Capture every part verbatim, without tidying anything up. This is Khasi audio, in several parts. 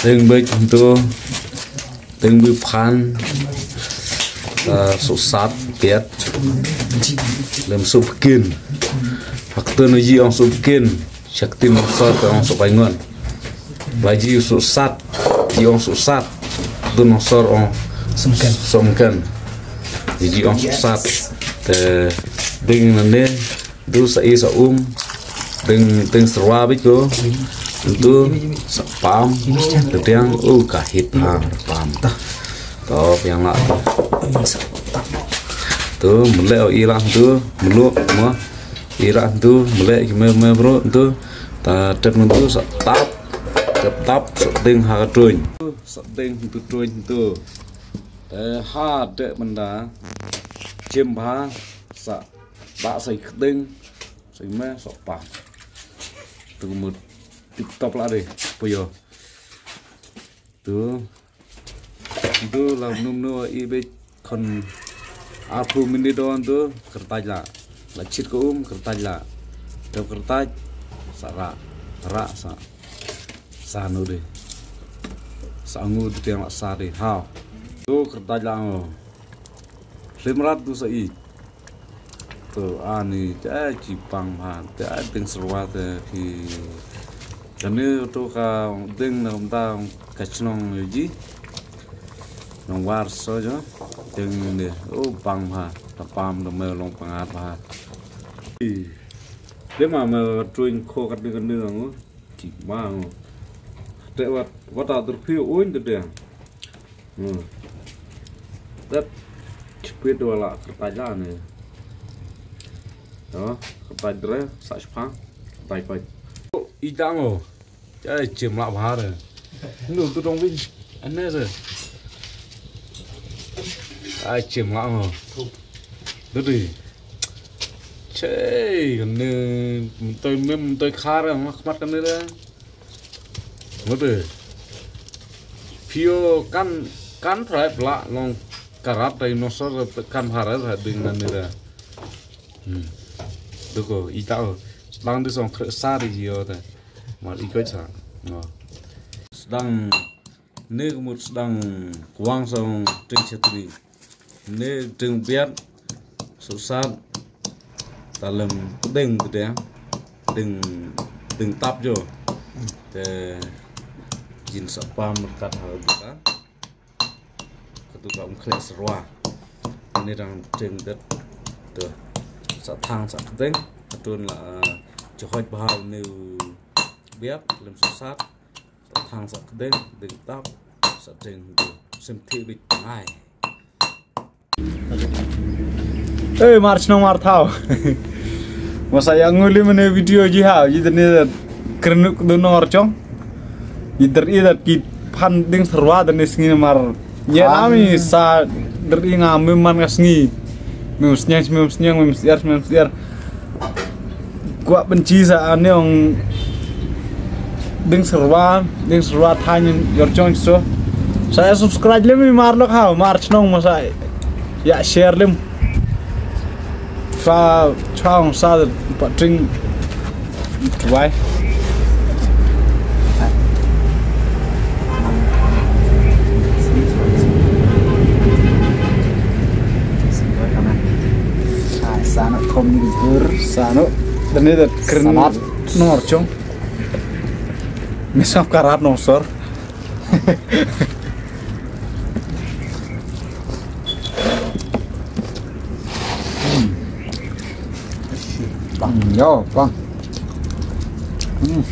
Deng bek tu, deng bek phan, eh, suk sat, piat, lem suk pekin. Hak tu na ji ong suk pekin, shakti nongsor ka ong suk paingon. Ba ji suk sat, ji ong suk sat, tu nongsor ong sumken. Sumken. Ji ong suk sat. Te deng na ne, tu sa i sa um, deng, deng serwa bit ko, tu sa pam, te tiang, oh, ka hit ha, pam. To, piang lah. Tu, melek i lah tu, meluk, ma. I lah tu, melek ki me, me bro, tu. Ta, tep tu, sa tap, tep tap, sa deng ha ka tuin. Sa deng tu tuin tu. Eh, ha, dek menda. Jem bha, sa, ba sa i kedeng, sa i me, sa pa. Tu mut, tip top lah deh, puyo. Tu. Tu la mnu mnu i bek kon arphew minit don tu kertaj la. La chit ko um kertaj la. Tu kertaj sa ra ra sa sa nu de. Sa ngu tu tiang la sa de. Hau. Tu kertaj la ngo. Limrat tu sa i. Tu ani te ai ki pang bha te ai deng serwa te ki kane tu ka deng na kumta ka chnong ji nong war so jo deng ne o pang bha ta pam da me long pangat bha. De ma me tuin ko kat ne kane ngo ki ma ngo te wat wat ta tur phi uin te deng. Hmm. Tet chipit dua la kertaj la ne. Yo, kertaj dre sa chipang kertaj pait. Oh, i dang oh. Ai chim la bha re. Nu tu dong win. Ane re. Ai chim la oh. Dudi. Che, kane mentoi mem mentoi khar ang khmat kane re. Mute. Pio kan kan prai pla long karat dai nosor kan harar ha ding nan ni da. Hmm. Duko ita o. Sedang di song kre sari jio ta. Mar ikoi sa. No. Sedang ne kemut sedang kuang song ding chetri. Ne ding biat susat talem ding kedeng ding ding tap jo. Te jin sa pam merkat hal kita. Katu ka um khlek serwa. Ini dang ding det tu sa thang sa kedeng. Katun la jehoj bahal ne biat lem susat. Sa thang sa kedeng ding tap sa ding tu sem thi bit ngai. Eh, mar chnong mar thaw. Masa ya nguli mene video ji ha, ji dene krenuk du nor chong. Ji der i dat ki phan ding serwa dene sngi mar. Ye nami sa der i nga mem man ka sngi. Mem snyang, mem snyang, mem siar, mem siar. Kwah benci sa ane ong ding serwa, ding serwa thain yor chong so. Sa ya subscribe lem mar lok ha, mar chnong ma sa ya share lem. Chwa chwa ong sa pa ding tuwai. Sano thom ni gur sano. Dane da kren nor chong. Misap karat nongsor. Pang, yo, pang. Hmm.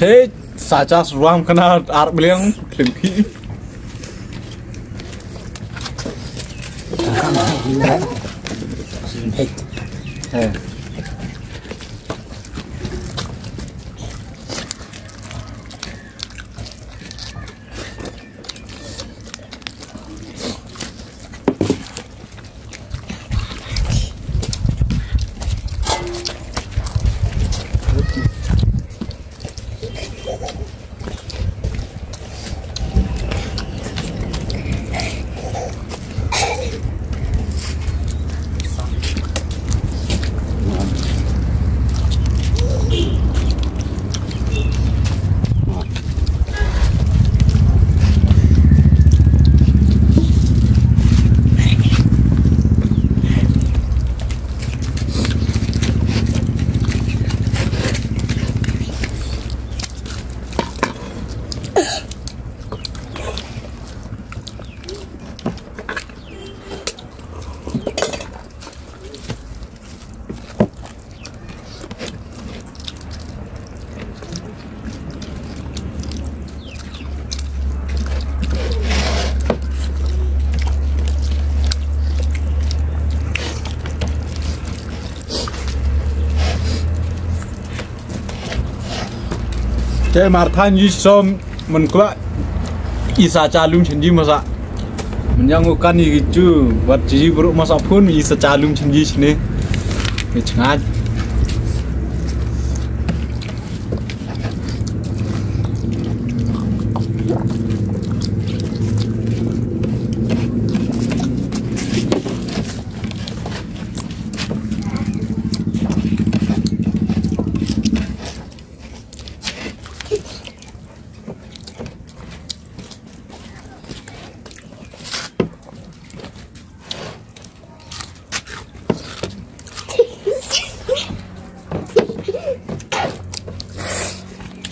Che, sa chas ruam kana ar bliang klim ki. Te marthan yi som men kla isa cha lum chen ji masa. Men yang u kan yi chu wat ji bru masa pun isa cha lum chen ji chne. Ni chngat.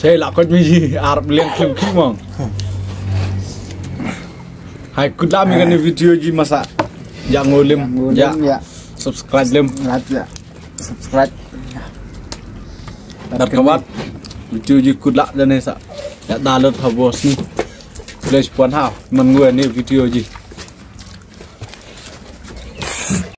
Che la kot mi ji ar bliang klim klim mong. Hai kut la mi kan video ji masa. Ya ngolim ya. Subscribe lem. Subscribe. Dar kawat. Video ji kut la jane sa. Ya download ha bos ni. Please pon ha man ngwe ni video ji.